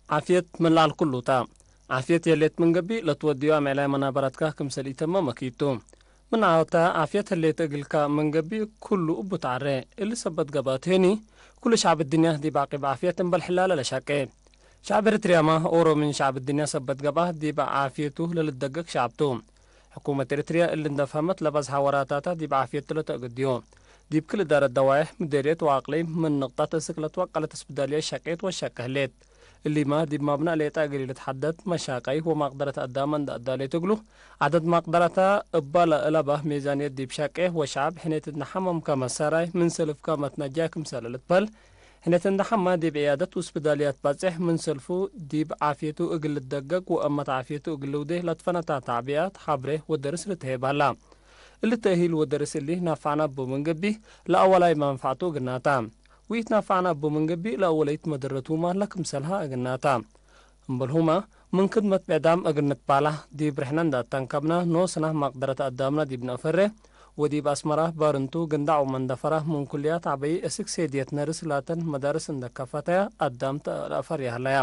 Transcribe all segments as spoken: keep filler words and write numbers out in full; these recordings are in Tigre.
ዓፍየት ምን ለዐል ኩሉ ተ። ዓፍየት የሌት ምን ገብእ፣ ለትወድዮ አምዕላይ መናበረትካ ክምሰል ኢተመ መኪቱ። ምን ዐወታ፣ ዓፍየት ህሌት እግልካ ምን ገብእ፣ ኩሉ እቡ ተዐሬ። እሊ ሰበት ገብአት ህኒ፣ ኩሉ ሸዕብ እድንያ ዲብ ዓቂብ ዓፍየት እምበል ሕላለ ለሸቄ። ሸዕብ ኤሪትርያመ ኦሮ ምን ሸዕብ እድንያ ሰበት ገብአ፣ ዲብ ዓፍየቱ ለልትደገግ ሸዕብ ቱ። ሕኩመት ኤሪትርያ እሊ እንደ ፈሀመት ለበዝሐ ወራታታ ዲብ ዓፍየት ለተአገድዮ። ዲብ ክል እዳረት ደዋይሕ፣ ምዴርየት ወአቅሊም ምን ንቅጠት እስክ ለትወቀለት እስብዳልየት ሸቄት ወሸቄ ህሌት። እሊመ ዲብ መብነእ ሌጠ እግል ኢልትሐደድ መሻቀይ ወማቅደረት አዳም እንደ አዳሌት እግሉ፣ ዐደድ ማቅደረተ እበ ለአለበ ሜዛንየት ዲብ ሸቄ ወሸዐብ ሕኔት እንደ ሐመምከ መሰራይ ምን ሰልፍከ መትነጃይ ክምሰለ ልትበህል፣ ሕኔት እንደ ሐመ ዲብ ዕያደት ወስብዳልያት ባጽሕ ምን ሰልፉ ዲብ ዓፍየቱ እግል ልትደገግ ወአመት ዓፍየቱ እግል ልውዴ ለትፈነታ ተዕቢያት ሐብሬ ወደርስ ልትሄ በህላ። እሊ ተእሂል ወደርስ እሊ ናፋዕነ እቡ ምን ገብእ፣ ለአወላይ መንፈዕቱ እግልናታ። ወኢትናፋዕነ እቡ ምን ገብእ፣ ለአወለይት መደረቱመ ለክምሰልሃ እግልናታ። እምበልሁመ፣ ምን ክድመት ብዕዳም እግል ንትባላህ፣ ዲብ ርሕነ እንደ አተንከብነ፣ ኖስና ማቅደረት አዳምነ ዲብ ነአፈሬ፣ ወዲብ አስመረ፣ ባርንቱ፣ ግንዳዕ ወመንደፈረ፣ ምን ኩልያት ዐበይ እስክ ሴድየት ነርስ ላተን መዳርስ እንደ ከፈተያ፣ አዳምተ ለአፈርያ ህለያ።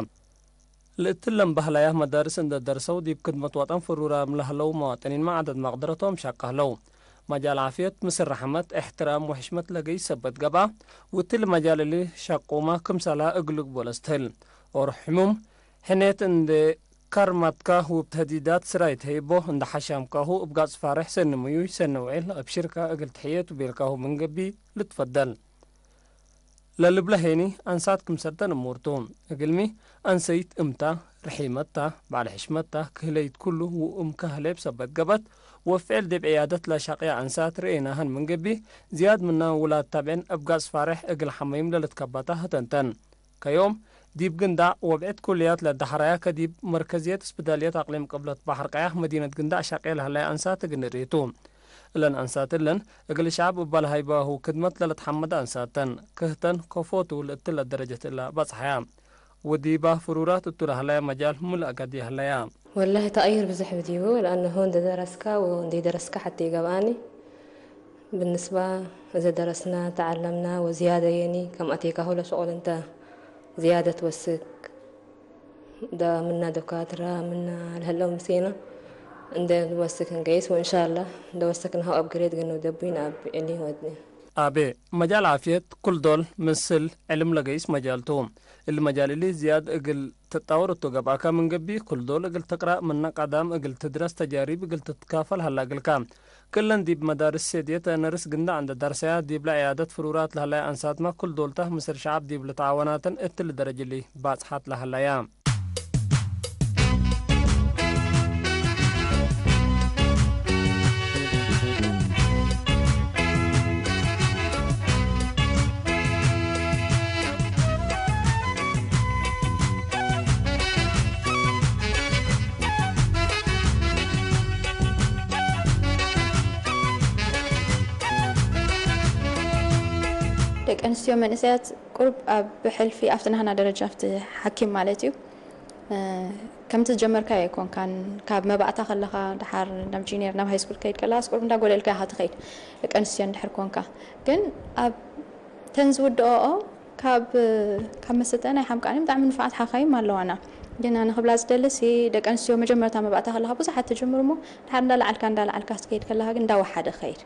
ለእትለን በህለያህ መዳርስ እንደ ደርሰው ዲብ ክድመት ወጠን ፍሩራም ለህለው መዋጥኒንመ ዐደድ መቅደረቶም ሸቀ ህለው። መጃል ዓፍየት፣ ምስል ረሐመት፣ እሕትራም ወሕሽመት ለገይስ ሰበት ገብአ፣ ወእትሊ መጃል እሊ ሸቁመ ክምሰልሃ እግል ልግቦ ለስትህል። ኦሮ ሕሙም፣ ሕኔት እንዴ ከርመትካ ውብ ተህዲዳት ስራይ ተህይቦ፣ እንደ ሐሻምካሁ እብ ጋጽ ፋሬሕ ሰኒ ምዩይ ሰኒ ውዒል አብሽርካ እግል ተሕየቱ ቤልካሁ ምን ገብእ ልትፈደል። ለልብለ ሄኒ፣ አንሳት ክምሰልተን እሙር ቱ። እግልሚ፣ አንሰይት እምታ፣ ርሒመት ታ፣ በዐል ሕሽመት ታ፣ ክህለይት ኩሉ ወእምከ ህሌብ ሰበት ገብአት፣ ወፍዕል ዲብ ዕያደት ለሸቅየ አንሳት ርኤናህን ምን ገብእ፣ ዝያድ ምና ውላድ ተብዕን እብ ጋጽ ፋሬሕ እግል ሐመይም ለልትከበታ ህተንተን። ከዮም፣ ዲብ ግንዳዕ ወብዕድ ኩልያት ለዳሕራያ ከዲብ መርከዝየት እስብዳልየት አቅሊም ቅብለት በሐር ቀያሕ መዲነት ግንዳዕ ሸቄ ለህለየ አንሳት እግል ንርኤ ቱ። እለን አንሳት እለን፣ እግል ሸዐብ እበ ለሀይባሁ ክድመት ለልትሐመደ አንሳተን፣ ክህተን ከፎቱ ለእትለ ደረጀት እለ በጽሐያ። ወዲባ ፍሩራት እቱ ለህለየ መጃል ሙ ለአጋድየ ህለያ። ወላሂ ተቅይር ብዘሕ ብዲቡ፣ ለአነሁ እንደ ደረስካ ወእንዴ ደረስካ ሐቴ ገብአኒ። ብንስባ እዘ ደረስና፣ ተዐለምና ወዝያደ የኒ፣ ከም አቴካሁ ለሸቁል እንተ ዝያደ ትወስክ። ዳ ምና ደካትራ ምና ለህለው ምሴና እንደ ወስክ እንገይስ ወእንሻላ እንደ ወሰክናሁ አፕግሬድ ገነው ደቡይን አብ እሊ ወድኒ። አቤ፣ መጃል ዓፍየት ኩል ዶል ምስል ዕልም ለገይስ መጃል ቱ። እሊ መጃል እሊ ዝያድ እግል ትጣወር እቱ ገብአከ ምን ገብእ፣ ኩል ዶል እግል ትቅረእ፣ ምነ ቀዳም እግል ትድረስ፣ ተጃሪብ እግል ትትካፈል ሀላ እግልከ። ክለን ዲብ መዳርስ ሴድየት ነርስ ግንዳዕ እንደ ደርሰያ፣ ዲብለ ዕያደት ፍሩራት ለህለያ አንሳትመ፣ ክል ዶልተ ምስል ሸዐብ ዲብ ልትዓወናተን እትሊ ደረጅ እሊ ባጽሐት ለህለያ። ደቂ ኣንስትዮ መንእሰያት ቁሩብ ኣብ ሕልፊ ኣብቲ ናህና ደረጃ ኣብቲ ሓኪም ማለት እዩ። እ፣ ከምቲ ዝጀመርካዮ ኣይኮንካን። ካብ መባእታ ከለኻ፣ ደሓር ናብ ጁኒየር፣ ናብ ሃይ ስኩል ከይድ ከለኻስ ቁሩብ እንዳጎለልካ ኢኻ ትኸይድ፣ ደቂ ኣንስትዮ እንድሕር ኮንካ። ግን ኣብ ተን ዝውድኦኦ ካብ፣ ካብ መሰተ ናይ ሓምቃን እዮም። ብጣዕሚ ንፉዓት ሓካይም ኣለዋና። ግን ኣነ ክብላ ዝደልሲ፣ ደቂ ኣንስትዮ መጀመርታ መባእታ ከለኻ ብዙሓት ትጅምር እሞ፣ ድሓር እንዳለዓልካ፣ እንዳለዓልካ ክትከይድ ከለኻ ግን እንዳወሓደ ክኸይድ።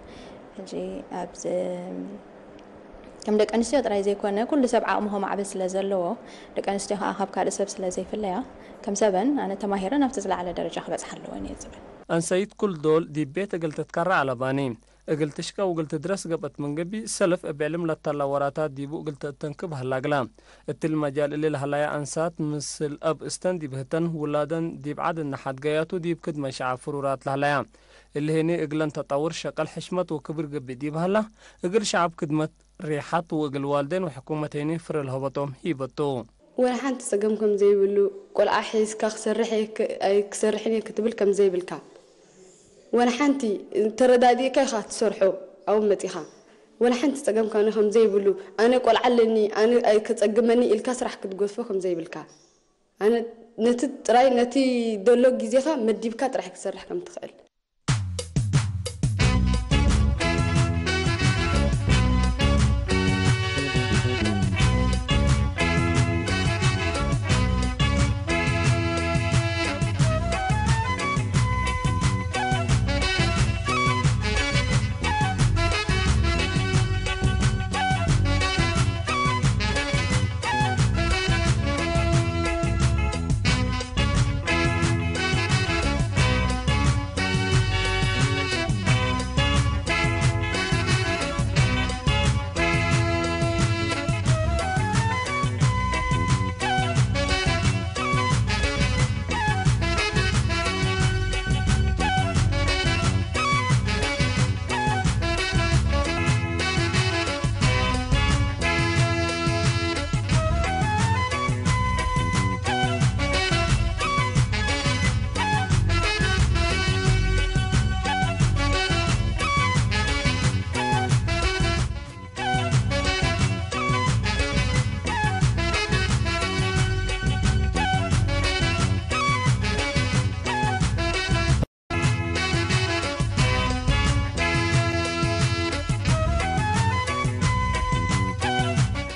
ሕጂ ኣብዚ ከም ደቂ ኣንስትዮ ጥራይ ዘይኮነ፣ ኩሉ ሰብ ዓቕምኹ ማዕብል ስለ ዘለዎ፣ ደቂ ኣንስትዮ ከኣ ካብ ካልእ ሰብ ስለ ዘይፍለያ፣ ከም ሰበን ኣነ ተማሂረ ናብቲ ዝለዓለ ደረጃ ክበጽሓ ኣለወን እየ ዝብል። ኣንሰይት ኩል ዶል ዲብ ቤት እግል ትትከረ ዐለባኒ። እግል ትሽቀ ወእግል ትድረስ ገብአት ምን ገብእ፣ ሰልፍ እብ ዕልም ለተላ ወራታት ዲቡ እግል ተእተንክብ ሀላ እግላ። እትሊ መጃል እሊ ለሀላያ አንሳት ምስል አብ እስተን ዲብ ህተን ውላደን ዲብ ዐድ እነ ሐድገያቱ ዲብ ክድመ ሸዐብ ፍሩራት ለሀላያ። እሊ ህኒ እግለን ተጠውር ሸቀል ሕሽመት ወክብር ገብእ ዲብ ሀላ፣ እግል ሸዐብ ክድመት ሬሐት ወእግል ዋልዴን ወሕኩመት ህኒ ፍረ ለሀበቶም ሂበቱ። ወለ ሐንቲ ጸገም ከም ዘይብሉ፣ ቆልዓ ሒዝካ ክሰርሕ እየ፣ ክ-፣ ኣይክሰርሕን እየ ክትብል ከም ዘይብልካ፣ ወለ ሐንቲ ተረዳዲእካ ኢኻ ትሰርሖ፣ አው መጺኻ፣ ወለ ሐንቲ ጸገም ካነ ከም ዘይብሉ፣ ኣነ ቆልዓ ኣለኒ፣ ኣነ ኣይከጸግመኒ ኢልካ ስራሕ ክትገድፎ ከም ዘይብልካ፣ ኣነ ነቲ ጥራይ፣ ነቲ ደሎ ግዜኻ መዲብካ ጥራይ ክትሰርሕ ከም ትኽእል።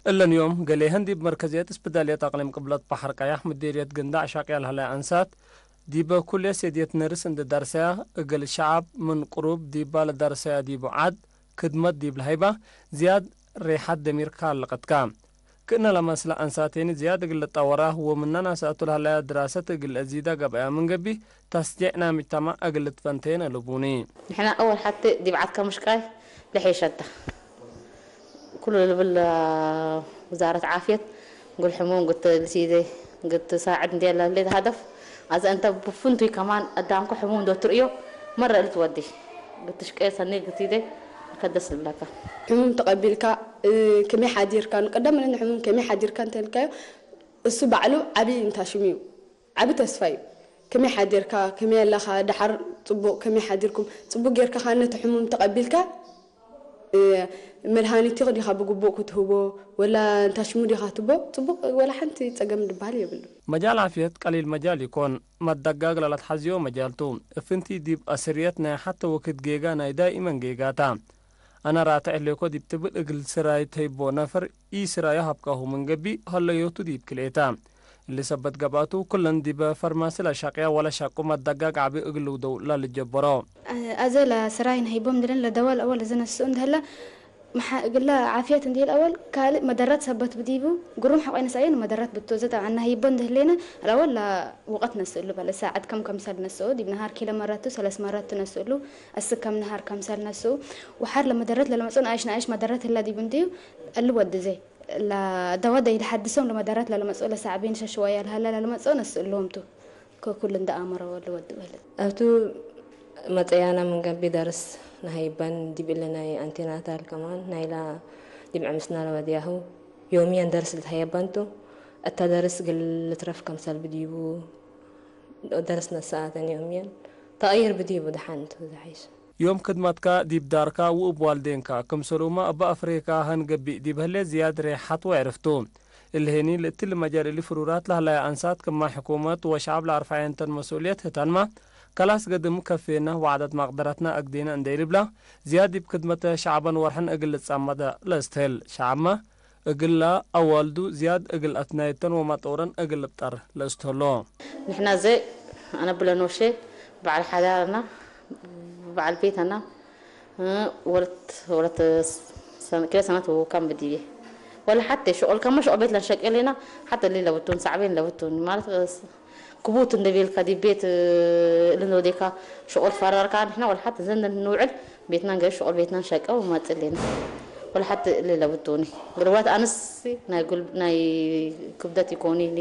እለን ዮም ገሌህን ዲብ መርከዝየት እስፕዳልየት አቅሊም ቅብለት በሐር ቀያሕ ምዴርየት ግንዳዕ ሻቅያ ለሀለያ አንሳት፣ ዲበ ኩልየት ሴድየት ነርስ እንዴ ዳርሰያ፣ እግል ሸዐብ ምን ቅሩብ ዲባ ለዳርሰያ ዲቡ ዐድ ክድመት ዲብ ለሀይባ፣ ዝያድ ሬሐት ደሚርካ ለቀትካ። ክእነ ለመስለ አንሳቴኒ ዝያድ እግል ልጠወራ ወምናን አሰአቱ ለሀለያ ድራሰት እግል ለአዚዳ ገብአያ ምን ገብእ፣ ተስጄዕ ናይ ምጅተማዕ እግል ልትፈንተየን አለቡኒ። ንሕና አወል ሐቴ ዲብ ዐድ ከምሽቃይ ለሔሸ ተ። ኩሉ ልብል ውዛረት ዓፍየት፣ እግል ሕሙም እግል ትልሲዴ፣ እግል ትሳዕድ እንዴ ለህሌት ሀደፍ፣ አዘ እንተ ብፍንቱይ ከማን አዳምከ ሕሙም ዶ ትርእዮ፣ መረ እልትወዲ፣ እግል ትሽቄ ሰኒ እግል ትይዴ፣ ከደስ ልብለከ። ሕሙም ተቀቢልካ፣ እ፣ ክሜ ሓዲርካ፣ ንቀደም እለን ሕሙም ክሜ ሓዲርካ እንተ ልካዮ፣ እሱ ባዕሉ ዓቢ እንታሽምዩ። ዓቢ ተስፋ እዩ። ከመይ ሓዲርካ? ከመይ ኣለኻ? ደሓር ጽቡቕ፣ ከመይ ሓዲርኩም? ጽቡቕ ጌርካ ኸኣ ነቲ ሕሙም ተቐቢልካ፣ እ፣ መድሃኒት ዲኻ ብግቡእ ክትህቦ፣ ወላ እንታሽሙ ዲኻ ትቦ? ጽቡቕ፣ ወላ ሓንቲ ጸገም ድበሃል የብሉን። መጃል ዓፍየት ቀሊል መጃል ኢኮን፣ መደጋግ ለለትሐዝዮ መጃል ቱ። እፍንቲ ዲብ አስርየት ናይ ሐተ ወክድ ጌጋ ናይ ዳኢመን ጌጋ ታ። አነ ራትዕ ህሌኮ ዲብ ትብል እግል ስራይ ተይቦ ነፈር ኢስራዩ ሀብካሁ ምን ገብእ፣ ሀለዮቱ ዲብ ክልኤታ። እሊ ሰበት ገብአቱ፣ ኩለን ዲበ ፈርማሲ ለሸቅያ ወለሸቁ መደጋግ ዐቢ እግል ልውደው ለልጀበሮ። አዘ ለስራይ ነሀይቦም እንዲለን ለደዋ ለአወል እዘ ነስኡ እንደ ህለ፣ መሓ-፣ እግለ ዓፍየት እንዲህ ለአወል ካልእ መደረት ሰበት ብዲቡ፣ ግሩም ሐቆይ ነስአየን መደረት ብቱ። እዘ ጠብዓን ነሀይቦ እንደ ህሌነ፣ ለአወል ለወቀት ነስእሉ በለ፣ ሳዐት ከም ከምሰል ነስኡ፣ ዲብ ነሃር ኪሎ መረቱ፣ ሰለስ መረቱ ነስእሉ፣ አስክ ከም ነሃር ከምሰል ነስኡ፣ ወሐር ለመደረት ለለመጽኦ ነአይሽ ነአይሽ መደረት ህላ ዲቡ እንዲዩ፣ እሊ ወድዜ። ለደወ ደይ ለሐድሶም ለመደረት ለለመጽኦ ለሳዕቤን ሸሽወያ ለሀለ ለለመጽኦ ነስእሎም ቱ። ከኩል እንደ አመረወ ለወድ በህለት። እቱ መጽያና ምን ገብእ ደርስ ነሀይበን ዲብ እሊ ናይ አንቲናታል ከማን ናይላ ዲብ ዕምስና ለወድያሁ ዮምየን ደርስ ልትሀየበን ቱ። እተ ደርስ እግል ልትረፍ ከምሰል ብዲቡ ደርስ ነሰአተን ዮምየን ተቅይር ብዲቡ ደሐን ቱ ዘሐይሽ። ዮም ክድመትካ ዲብ ዳርካ ወእብ ዋልዴንካ፣ ክምሰልሁመ እበ አፍሬካ ሀን ገብእ ዲብ ህሌት ዝያድ ሬሐት ወዕርፍቱ። እሊ ሄኒ ለእትሊ መጃል እሊ ፍሩራት ለህለያ አንሳት ክማ ሕኩመት ወሸዐብ ለአርፈዐየንተን መስኡልየት ህተንመ፣ ከላስ ገድም ከፌነ ወዐደት መቅደረትነ አግዴነ እንዴ ልብላ፣ ዝያድ ዲብ ክድመተ ሸዐበን ወርሕን እግል ልትጸመደ ለእስትህል። ሸዐብመ፣ እግለ አዋልዱ ዝያድ እግል አትናየተን ወመጠውረን እግል ልብጠር ለእስትህሎ። ንሕና ዘ አነ ብለኖሼ በዐል ሐዳርና፣ በዐል ቤተና፣ እ፣ ወለት፣ ወለት ሰነ-፣ ክለ ሰነት ወካም ብድዬ። ወለ ሐቴ ሸቁል ከመ ሸቁል ቤት ለንሸቄ ሌና፣ ሐቴ እሊ ለብቱን፣ ሰዕቤን ለብቱን፣ ማለት ክቡት እንዴ ቤልካ ዲብ ቤት፣ እ፣ እልን ወዴካ ሸቁል ፈራርካ፣ ንሕና ወለሐት ዘንድ ንውዕል ቤትናን ገይር ሸቁል ቤትናን ሸቀው መጽእ ሌና። ወለሐት እሊ ለብጡኒ። ወለት አንስ ናይ ጉል-፣ ናይ ክብደት ኢኮኒ እሊ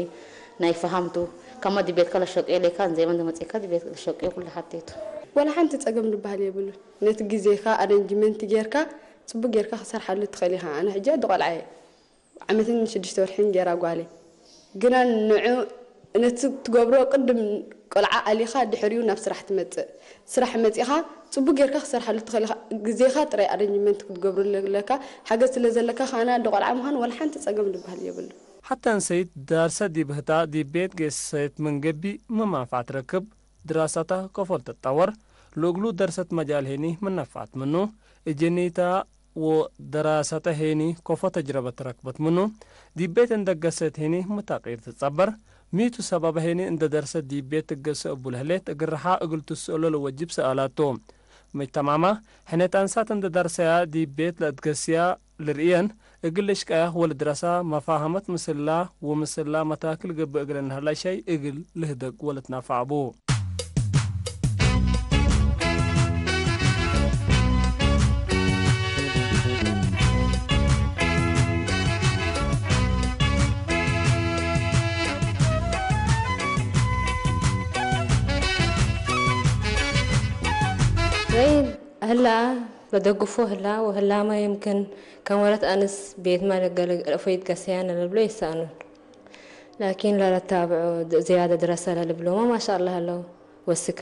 ናይ ፈሃምቱ። ከመ ዲብ ቤትከ ለሸቄ ሌካ፣ እንዜመ እንዴ መጽእካ ዲብ ቤትከ ለሸቄ ኩሉ ሐቴቱ። ወለሐንቲ ጸገም ልበሃል የብሉን። ነቲ ግዜካ ኣረንጅመንት ጌርካ፣ ጽቡቅ ጌርካ ክሰርሓሉ ትኽእል ኢኻ። ኣነ ሕጂ ኣዲ ቆልዓ እየ። ዓመትን ሽዱሽተ ወርሕን ገይራ ጓለይ። ግና ንዑ ነቲ ትገብሮ ቅድም ቆልዓ ኣሊኻ ድሕሪኡ ናብ ስራሕ ትመጽእ። ስራሕ መጺኻ ጽቡቅ ጌርካ ክሰርሓሉ ትኽእል ኢኻ። ግዜኻ ጥራይ ኣረንጅመንት ክትገብረሉ ኣለካ። ሓገዝ ስለ ዘለካ ከኣ ኣነ ኣደ ቆልዓ ምዃን ወላ ሓንቲ ጸገም ዝበሃል የብሉን። ሐታ እንሰይት ዳርሰ ዲብ ህታ ዲብ ቤት ጌሰየት ምን ገብእ ምን መንፈዐት ትረክብ? ድራሰተ ከፎ ልትጠወር፣ ለእግሉ ደርሰት መጃል ሄኒ ምን ነፍዐት ምኑ፣ እጀኒተ ወደራሰተ ሄኒ ከፎ ተጅረበት ረክበት ምኑ፣ ዲብ ቤት እንደ ገሰት ሄኒ ምን ተቅይር ትጸበር፣ ሚቱ ሰበበ ሄኒ እንደ ደርሰት ዲብ ቤት ትገሰ እቡ ለህሌት እግል ረሓ እግል ትስአሎ ለወጅብ ሰኣላት ቱ። መጅተማማ፣ ሕኔት አንሳት እንደ ደርሰያ ዲብ ቤት ለእትገስያ፣ ልርእየን፣ እግል ልሽቀያ ወልድረሳ መፋሀመት ምስላ ወምስላ መታክል ገብእ እግል እንሀላ ሸይ እግል ልህደግ ወልትናፋዕ ቡ። ወይ ህላ ለደግፎ ህላ ወህላመ የምክን ከም ወለት አንስ ቤትመ ለገለ እፎ ይትገሰያነ ለልብሎ ይሰአኑን። ላኪን ለለታብዖ ዝያደ ድረሰ ለልብሎመ ማሻአላህ ለው። ወስካ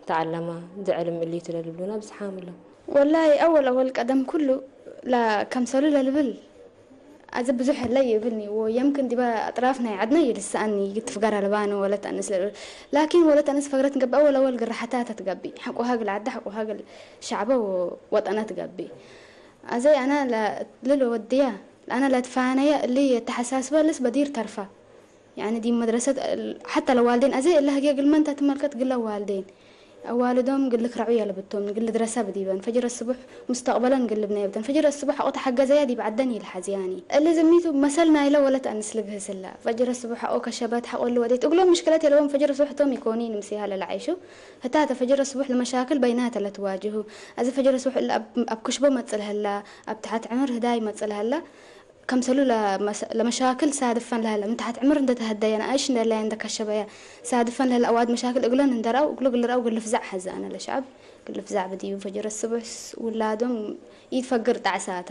ተዐለማ፣ ዝዕልም እሊቱ ለልብሉና ብዝሓም እሎም። ወላሂ አወል አወል ቀደም ኩሉ ለከምሰሉ ለልብል አዜ ብዙሕ ህለ ይእብልኒ ወየምክን ዲበ አጥራፍ ናይ ዐድነ ይልሰአኒ ይትፍገር አልባነ ወለት አንስ ለልብል። ላኪን ወለት አንስ ፈግረት እንገብእ አወል አወል ግርሐታ ተትገብእ። ሐቆሃ እግል ዐደ ሐቆሃ እግል ሸዕበ ወወጠነ ትገብእ። አዜ አነ ለልል ወድያ ለአነ ለትፋነየ እሊ የተሐሳስበ ልስ በዲር ተርፈ። ያኒ ዲብ መድረሰት ሐተ ለዋልዴን አዜ እለ ህጌ እግል መን ተትመልከት ግለ ዋልዴን አዋልዶም እግል ልክረዑ የለብቶም፣ እግል ልድረሰ ብዲበን፣ ፈጅረ ስቡሕ ሙስተቅበለን እግል ልብነየ ብተን፣ ፈጅረ ስቡሕ ሐቆ ተሐገዘየ ዲብ ዐደን ኢልሐዝያኒ። እሊ ዝሚቱ መሰል ናይለ ወለት አንስ ልግህስ እለ። ፈጅረ ስቡሕ ሐቆ ከሸበት ሐቆ እሊ ወዴት እግሎም ምሽክለት የለቦም፣ ፈጅረ ስቡሕ ቶም ኢኮኒን ምስያህ ለለዐይሹ። ህታተ ፈጅረ ስቡሕ ለመሻክል በይናተ ለትዋጅሁ። አዜ ፈጅረ ስቡሕ እለ አብ፣ አብ ክሽቦ መጽእ ለህላ፣ አብ ተሐት ዕምር ህዳይ መጽእ ለህላ፣ ከምሰሉ ለመስ-፣ ለመሻክል ሳድፈን ለህለ፣ ምን ተሐት ዕምር እንደ ተሀደየ፣ ነአሽ እንደ ለየ፣ እንደ ከሸበየ፣ ሳድፈን ለህለ አዋድ መሻክል እግለን እንደ ረአው፣ እግሉ እግል ረአው እግል ልፍዛዕ ሐዘ። አነ ለሸዐብ እግል ልፍዛዕ ብዲቡ ፈጅረ ስቡሕ ውላዶም ኢትፈግር ጣዕሳተ።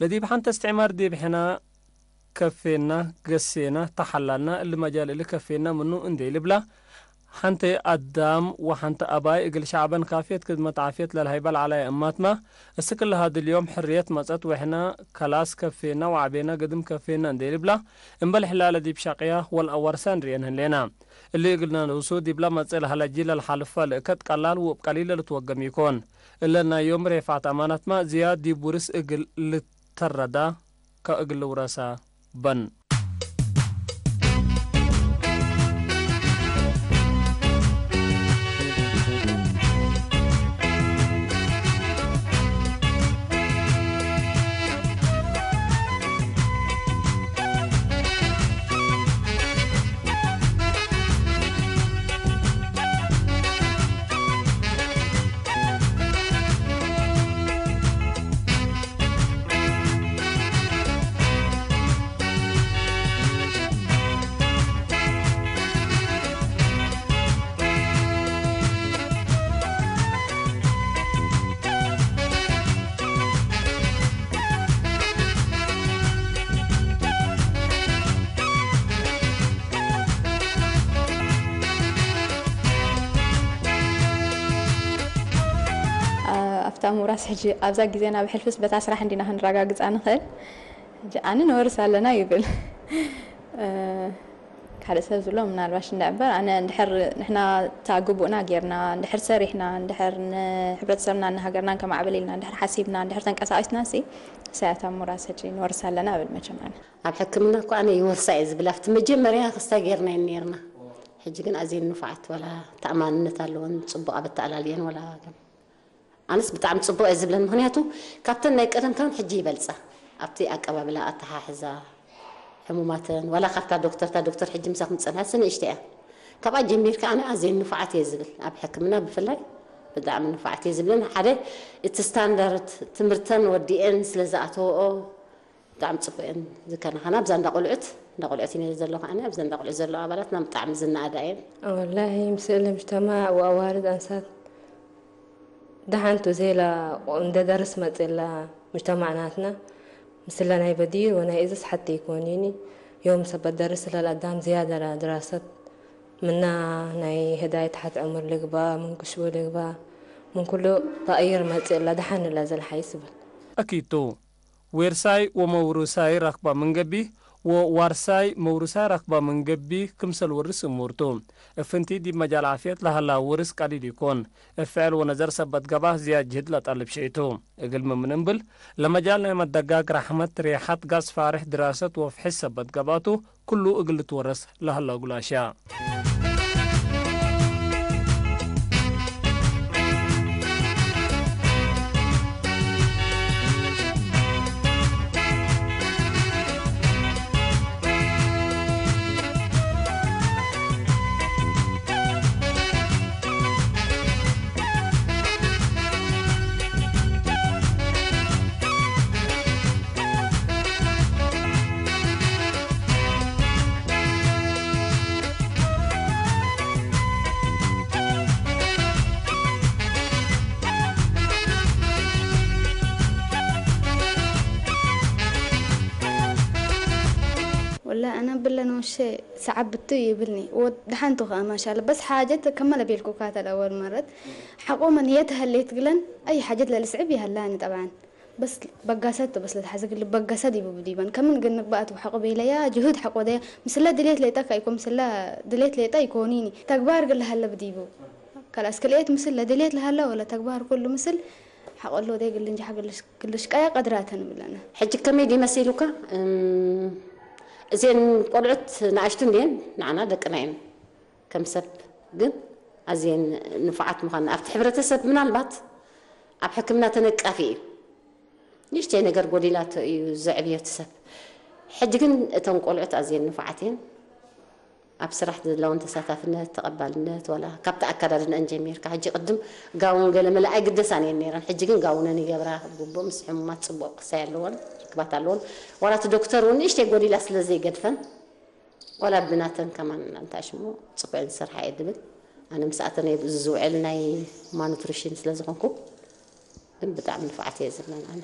ለዲብ ሐንተ እስትዕማር ዲብ ሕነ ከፌና፣ ገሴና፣ ተሐላልና፣ እሊ መጃል እሊ ከፌና ምኑ እንዴ ልብላ፣ ሐንተ አዳም ወሐንተ አባይ እግል ሸዐበን ካፍየት ክድመት ዓፍየት ለልሀይበ ለዐለ እማትመ፣ እስክ ለሀድል ዮም ሕርየት መጸት ወሕነ ከላስ ከፌና ወዐቤና ግድም ከፌና እንዴ ልብላ፣ እምበል ሕላለ ዲብ ሸቅያ ወለአዋርሳ እንርእየን ህሌና። እሊ እግል ነንኡሱ ዲብለ መጽእ ለሀለ ጂል ለልሓልፈ ልእከት ቀላል ወእብ ቀሊል ለልትወገም ኢኮን። እለ ናይ ዮም ሬፍዓት አማናትመ ዝያድ ዲብ ውርስ እግል ልተረዳ ከእግል ልውረሰ በን። አፍታም ውራስ ሕጂ ኣብዛ ግዜ ናብ ሕልፍስ በታ ስራሕ እንዲና ክንረጋግጻ ንኽእል። ሕጂ ኣነ ንወርስ ኣለና ይብል። እ፣ ካልእ ሰብ ዝብሎ ምናልባሽ እንድዕበር፣ ኣነ እንድሕር ንሕና እታ ግቡእና ጌርና፣ እንድሕር ሰሪሕና፣ እንድሕር ንሕብረተሰብናን ንሃገርናን ከማዕብል ኢልና እንድሕር ሓሲብና፣ እንድሕር ተንቀሳቂስና ሲ፣ ሳያት ኣሙራስ ሕጂ ንወርስ ኣለና እብል መቸም ኣነ። ኣብ ሕክምና እኮ ኣነ ይወርሳ እየ ዝብል፣ ኣብቲ መጀመርያ ክስታይ ጌርና እዩ ኔርና። ሕጂ ግን ኣዝየን ንፉዓት፣ ወላ ተኣማንነት ኣለወን፣ ጽቡቕ ኣብ ኣተኣላልየን ወላ ግን ኣነስ ብጣዕሚ ጽቡቕ እየ ዝብለን፣ ምኽንያቱ ካብተን ናይ ቀደም ከማን ሕጂ ይበልጻ። ኣብቲ ኣቀባብላ፣ ኣተሓሕዛ ሕሙማተን፣ ዋላ ካብታ ዶክተር፣ እታ ዶክተር ሕጂ ምሳኹም ዝጸንሐት ንእሽተይ እያ። ካብኣ ጀሚርካ ኣነ ኣዝየን ንፉዓት እየ ዝብል፣ ኣብ ሕክምና ብፍላይ ብጣዕሚ ንፉዓት እየ ዝብለን። ሓደ እቲ ስታንዳርድ ትምህርተን ወዲኤን ስለ ዝኣተወኦ፣ ብጣዕሚ ጽቡቅ እየን ዝከናኸና። ኣብዛ እንዳ ቆልዑት፣ እንዳ ቆልዑት እየ ዘለኹ ኣነ። ኣብዛ እንዳ ቆልዑት ዘለዋ ኣባላትና ብጣዕሚ ዝነኣዳ እየን። ወላሂ፣ ምስል ሙጅተማዕ ወአዋልድ አንሳት ደሓን ቱ፣ ዜላ እንደ ደርስ መጽእላ ሙጅተማዕ ናትና፣ ምስለ ናይ በዲር ወናይ እዝስ ሐቴ ኢኮኒኒ። ዮም ሰበት ደርስ ለልአዳም ዝያደ ለድራሰት ምና ናይ ህዳይ ተሐት ዕምር ልግባ፣ ምን ክሽቡ ልግባ፣ ምን ኩሉ ተቅይር መጽእላ ደሓን እለ ዘልሓይስ እብል። አኪድ ቱ። ዌርሳይ ወመውሩሳይ ረክበ ምን ገብእ፣ ወዋርሳይ መውሩሳይ ረክበ ምን ገብእ ክምሰል ወርስ እሙር ቱ። እብ ፍንቲይ ዲብ መጃል ዓፍየት ለሀላ ውርስ ቀሊል ኢኮን። እብ ፍዕል ወነዘር ሰበት ገብአ ዝያድ ጅህድ ለጠልብ ሸይ ቱ። እግልሚ ምን እምብል፣ ለመጃል ናይ መደጋግ፣ ረሕመት፣ ሬሐት፣ ጋስ ፋርሕ፣ ድራሰት ወፍሕሽ ሰበት ገብአ ቱ። ኩሉ እግል ልትወረስ ለሀላ ጉላሻ። ወላ አነ ብለ ኖሼ ሰዓብ ብቱ ይብልኒ። ወደሐንቱ ከአ ማሻአላ። በስ ሓጀት ከመ ለቤልኩካተ ለአወል መረት ሐቆመ ንየት ሀሌት ግለን አይ ሓጀት ለልስዕብ ይሀላኒ ጠብዓን። በስ በጋሰት በስ ለተሐዝግ ልበገሰ ዲቡ ብዲበን። ከምን ግን ንግባአት ወሐቆ ቤለያ ጅሁድ ሐቆ ደያ ምስለ ድሌት ሌጠ ካይኮ ምስለ ድሌት ሌጠ ኢኮኒኒ። ተግባር ግለ ሀለ ብዲቡ። ከላስ ክልኤት ምስል ለድሌት ለሀለ ወለ ተግባር ኩሉ ምስል ሐቆ ሎዴ ግል እንጀሐ ግልሽ-፣ ግልሽቀያ ቀድራተን ብለነ። ሕጂ ከመይ ዲመሲሉካ? እም፣ እዜን ቆልዑት ነኣሽቱ እንዴን ንዓና ደቅና እየን። ከም ሰብ ግን ኣዝየን ንፉዓት ምዃንና ኣብቲ ሕብረተሰብ ምናልባት ኣብ ሕክምና ተነቃፊ እዩ። ንእሽተይ ነገር ጎዲላቶ እዩ ዘዕብዮ እቲ ሰብ። ሕጂ ግን እተን ቆልዑት ኣዝየን ንፉዓት እየን። ኣብ ስራሕ ዘለወን ተሳታፍነት፣ ተቐባልነት፣ ዋላ ካብቲ ኣከዳድነአን ጀሚርካ፣ ሕጂ ቅድም ጋውን ገለ መለ ኣይግደሳን እየን ነይረን። ሕጂ ግን ጋውነን ይገብራ፣ ግቡእ ምስ ሕሙማት ጽቡቕ ክሳይ ኣለወን፣ ርክባት ኣለወን። ዋላ እቲ ዶክተር እውን ንእሽተይ ጎዲላ ስለ ዘይገድፈን፣ ዋላ ብናተን ከማን እንተ ኣሽሙ ጽቡቅ እየን ዝሰርሓ እየ ድብል። ኣነ ምስኣተን እየ ብእዚ ዝውዕል ናይ ማኑትሪሽን ስለ ዝኾንኩ፣ ግን ብጣዕሚ ንፉዓት እየ ዝብለን ኣነ።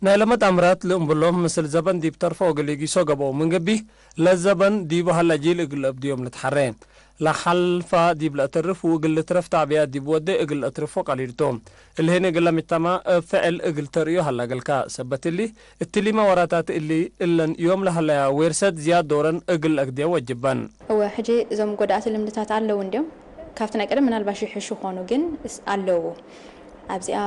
ናይ ለመ ተአምራት ለእምብሎም፣ ምስል ዘበን ዲብ ተርፎ እግል ኢጊሶ ገብአው ምን ገብእ፣ ለዘበን ዲቡ ሀለ ጂል እግል ለአብድዮም ልትሐሬ። ለሐልፋ ዲብ ለአተርፍ ወእግል ልትረፍ ተዕቢያት ዲብ ወዴ እግል ለአትርፎ ቀሊል ቱ። እሊ ህኔ እግል ለሚተማ እብ ፍዕል እግል ተርእዮ ሀላ እግልከ። ሰበት እሊ፣ እትሊመ ወራታት እሊ እለን ዮም ለሀለያ ዌርሰት ዝያድ ዶረን እግል ለአግድየ ወጅበን። እወ፣ ሕጂ እዞም ጎዳእቲ ልምድታት ኣለዉ እንድዮም። ካብቲ ናይ ቀደም ምናልባሽ ይሕሹ ኾኑ፣ ግን እስ-፣ ኣለዉ። ኣብዚኣ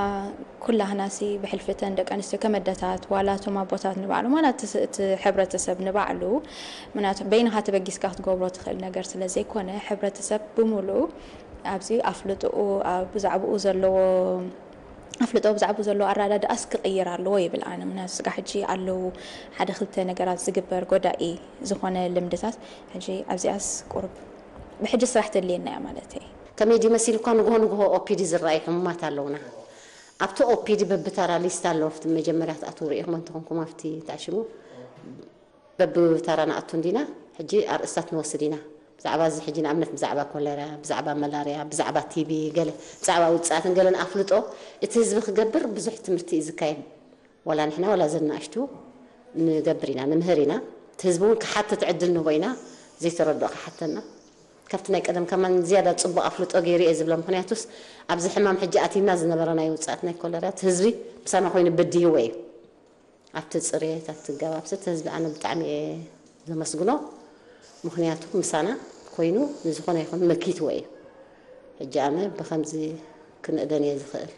ኩላህናሲ ብሕልፊተን ደቂ ኣንስትዮ ከመደታት ዋላ እቶም ኣቦታት ንባዕሎም ዋላ እቲ ስ-፣ እቲ ሕብረተሰብ ንባዕሉ፣ ምክንያቱ በይንኻ ተበጊስካ ክትገብሮ ትኽእል ነገር ስለ ዘይኮነ፣ ሕብረተሰብ ብምሉኡ ኣብዚ ኣፍልጥኡ፣ ኣብ ብዛዕባኡ ዘለዎ ኣፍልጦ ብዛዕባኡ ዘሎ ኣረዳድኣስ ክቕይር ኣለዎ ይብል ኣነ። ምክንያቱ ስጋ ሕጂ ኣለዉ ሓደ ክልተ ነገራት ዝግበር ጎዳኢ ዝኾነ ልምድታት፣ ሕጂ ኣብዚኣስ ቁሩብ ብሕጂ ስራሕ ተድልየና እያ ማለት እየ። ከመይ ድዩ መሲልኳ? ንግሆ ንግሆ ኦፒዲ ዝረኣዩ ሕሙማት ኣለውና። ኣብቲ ኦፒዲ በብታራ ሊስት ኣሎ። ኣብቲ መጀመርያ ክትኣትዉ ርኢኹም እንተኾንኩም ኣብቲ ተዕሽሙ በብታራ ንኣቱ እንዲና። ሕጂ ኣርእስታት ንወስድ ኢና። ብዛዕባ እዚ ሕጂ ንኣብነት ብዛዕባ ኮለራ፣ ብዛዕባ መላርያ፣ ብዛዕባ ቲቢ፣ ገለ ብዛዕባ ውጽኣትን ገለን ኣፍልጦ እቲ ህዝቢ ክገብር ብዙሕ ትምህርቲ እዩ ዝካየድ። ወላ ንሕና ወላ እዘን ንኣሽቱ ንገብር ኢና፣ ንምህር ኢና። እቲ ህዝቢ እውን ክሓትት ዕድል ንህቦ ኢና፣ ዘይተረድኦ ክሓተና። ካብቲ ናይ ቀደም ከማን ዝያዳ ጽቡቕ ኣፍልጦ ገይሩ እየ ዝብሎ። ምኽንያቱስ ኣብዚ ሕማም ሕጂ ኣቲና ዝነበረ ናይ ውጽኣት ናይ ኮለራ፣ እቲ ህዝቢ ምሳና ኮይኑ በዲህዎ እዩ። ኣብቲ ጽሬት፣ ኣብቲ ገባብሰ፣ እቲ ህዝቢ ኣነ ብጣዕሚ እየ ዘመስግኖ። ምኽንያቱ ምሳና ኮይኑ ንዝኾነ ይኹን መኪትዎ እዩ። ሕጂ ኣነ ብኸምዚ ክንእደን እየ ዝኽእል።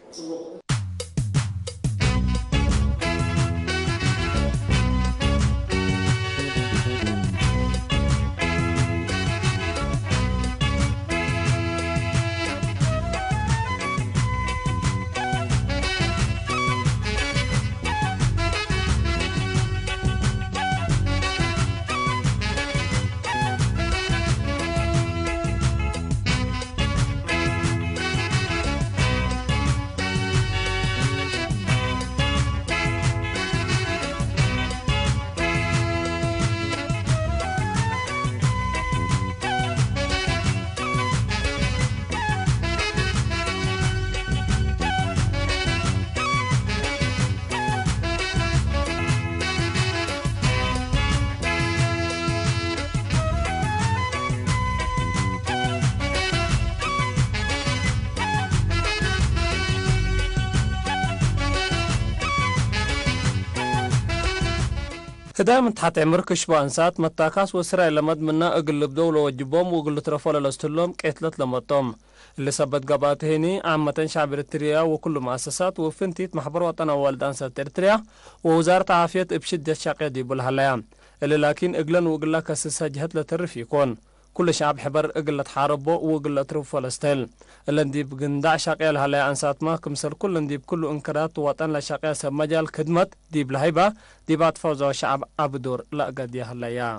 ህዳይ ምን ተሐት ዕምር ክሽቦ አንሳት መታካስ ወስራይ ለመድ ምነ እግል ልብደው ለወጅቦም ወእግል ልትረፎ ለለስትሎም ቄትለት ለመጦም። እሊ ሰበት ገብአት ህኒ፣ ዓመተን ሸዕብ ኤርትርያ ወኩሉ መአሰሳት ወፍንቲት መሕበር ወጠን አዋልድ አንሳት ኤርትርያ ወውዛረት ዓፍየት እብ ሽደት ሸቄ ዲቡ ለሀለያ። እሊ ላኪን፣ እግለን ወእግላ ከስሰ ጀህት ለተርፍ ኢኮን። ኩሉ ሸዐብ ሕበር እግል ለትሓረቦ ወእግል ለትርፎ ለስተህል። እለን ዲብ ግንዳዕ ሸቄ ለሀለያ አንሳትመ፣ ክምሰል ኩለን ዲብ ኩሉ እንክራት ወጠን ለሸቄ ሰብ መጃል ክድመት ዲብ ለሀይበ፣ ዲብ አትፋውዘ ሸዐብ አቢ ዶር ለአጋድየ ሀለያ።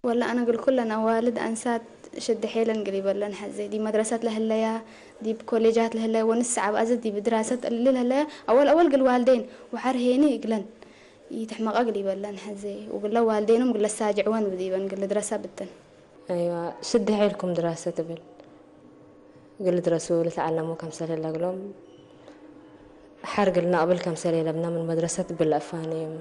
ወለ አነ እግል ኩለን አዋልድ አንሳት ሸደ ሔለን እግል ኢበለን ሐዜ፣ ዲብ መድረሰት ለህለያ፣ ዲብ ኮሌጃት ለህለያ ወንሰዓብ አዜ ዲብ ድራሰት እሊ ለህለያ፣ አወል አወል እግል ዋልዴን ወሐር ሄኒ እግለን ኢትሕመቀ እግል ኢበለን ሐዜ፣ ወእግለ ዋልዴኖም እግል ለሳጅዕወን ብዲበን እግል ልድረሰ ብትን። አይዋ፣ ሽድ ሔልኩም ድራሰት እብል እግል ልድረሱ ልትዐለሙ ከምሰል ህለ እግሎም፣ ሐር እግል ነቅብል ከምሰል ኢለብነ ምን መድረሰት እብል ለአፋንዮም።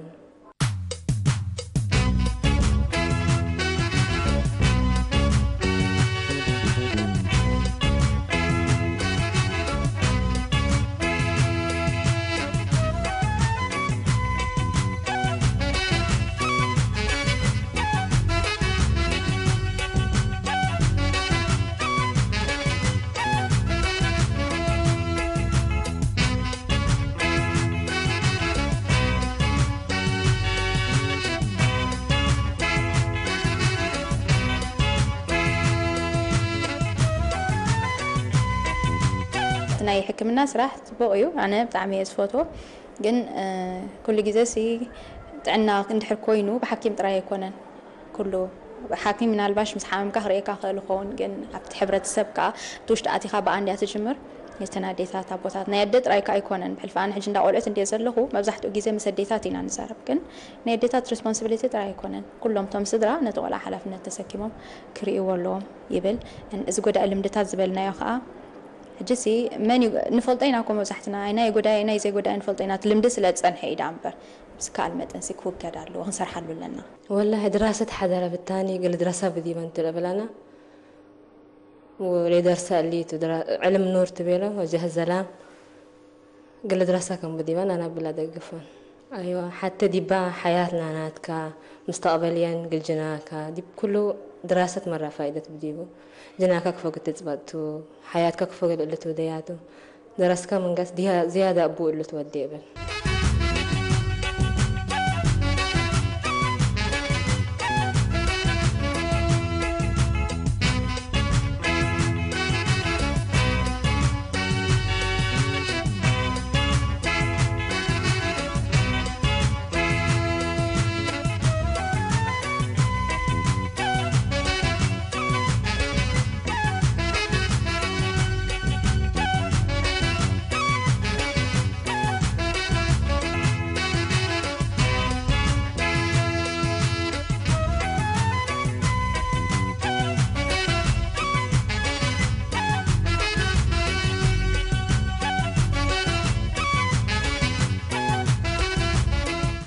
ናይ ሕክምና ስራሕ ጽቡቕ እዩ። ኣነ ብጣዕሚ እየ ዝፈትዎ። ግን፣ እ፣ ኩሉ ግዜ ሲ ጥዕና እንድሕር ኮይኑ ብሓኪም ጥራይ ኣይኮነን። ኩሉ ሓኪም ምናልባሽ ምስ ሓመምካ ክርእየካ ክእል ይኸውን፣ ግን ኣብቲ ሕብረተሰብ ከኣ እቲ ውሽጢ ኣቲኻ ብኣ እንድያ ትጅምር። እቲ ናይ ኣዴታት ኣቦታት፣ ናይ ኣደ ጥራይ ከኣ ኣይኮነን። ብሕልፊ ኣነ ሕጂ እንዳ ቆልዑት እንድየ ዘለኹ፣ መብዛሕትኡ ግዜ ምስ ኣዴታት ኢና ንዛረብ። ግን ናይ ኣዴታት ሪስፖንሲቢሊቲ ጥራይ ኣይኮነን። ኩሎም እቶም ስድራ ነቲ ቆልዓ ሓላፍነት ተሰኪሞም ክርእይዎ ኣለዎም ይብል። እን-፣ እዚ ጎዳኢ ልምድታት ዝበልናዮ ከኣ፣ ሕጂሲ መን እዩ፣ ንፈልጦ ኢና እኮ መብዛሕትና፣ ኣይ ናይ ጎዳኢ፣ ናይ ዘይጎዳኢ ንፈልጦ ኢና። እቲ ልምዲ ስለ ዝጸንሐ እዩ ደኣ እምበር፣ ብዝከኣል መጠንሲ ክውገድ ኣለዎ፣ ክንሰርሓሉ ኣለና። ወላሂ ድራሰት ሐደረ ብታኒ እግል ድረሰ ብዲበን ቱ ለብለነ። ወሌደርሰ እሊቱ ድራ-፣ ዕልም ኑር ትቤሎ ወጀህ ዘላም እግል ድረሰ ከም ብዲበን አነ እብል አደግፈን። አይዋ፣ ሐቴ ዲባ ሐያት ናናትካ፣ ሙስተቅበልየን እግል ጅናካ፣ ዲብ ኩሉ ድራሰት መረ ፋይደት ብዲቡ። ጅናካ ክፎ እግል ትጽበጥ ቱ፣ ሐያትካ ክፎ እግል እሊ ትውደያ ቱ። ደረስከ ምንገስ ዲሃ ዝያደ እቡ እሉ ትወዴ እብል።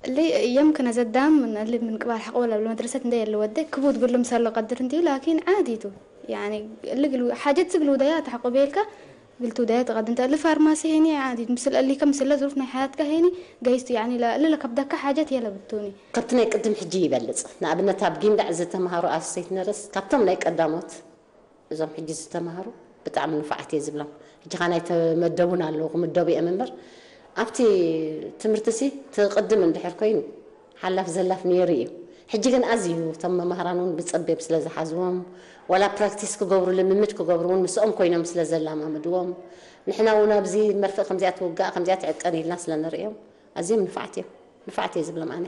እሊ የምክነ ዘዳም ምን እሊ ምን ቅባል ሐቆ ለብል መድረሰት እንዴ ለወዴ ክቡድ እግሉ ምሰሎ ቀድር እንዲዩ፣ ላኪን ዓዲ ቱ። ያኒ እሊ እግል ሓጀት እግል ውደያ ተሐቆ ቤልከ እግል ትውደያ ትቀድም ተ። እሊ ፋርማሲ ሄኒ ዓዲ ምስል እሊ ከምስለ ዙሩፍ ናይ ሐያትከ ሄኒ ገይስቱ፣ ያኒ ለ-፣ እሊ ለከብደከ ሓጀት የለ ብቱኒ። ከብቲ ናይ ቅድም ሕጂ ይበልጽ። ንኣብነት ኣብ ጊንዳዕ ዝተምሃሩ ኣሶሴት ነርስ ካብቶም ናይ ቀዳሞት እዞም ሕጂ ዝተምሃሩ ብጣዕሚ ንፉዓት እየ ዝብሎም። ሕጂ ኸኣ ናይ ተመደቡን ኣለዉ፣ ክምደቡ እዮም እምበር፣ ኣብቲ ትምህርቲሲ ትቕድም እንድሕር ኮይኑ፣ ሓላፍ ዘላፍ ነይሩ እዩ። ሕጂ ግን ኣዝዩ እቶም መማህራን እውን ብጸቤብ ስለ ዝሓዝዎም፣ ዋላ ፕራክቲስ ክገብሩ፣ ልምምድ ክገብሩ እውን ምስኦም ኮይኖም ስለ ዘላማምድዎም፣ ንሕና እውን ኣብዚ መርፍእ ከምዚኣ ትውጋእ፣ ከምዚኣ ትዕቀን ኢልና ስለ ንርእዮም፣ ኣዝዮም ንፋዓት እዮም። ንፋዓት እየ ዝብሎም ኣነ።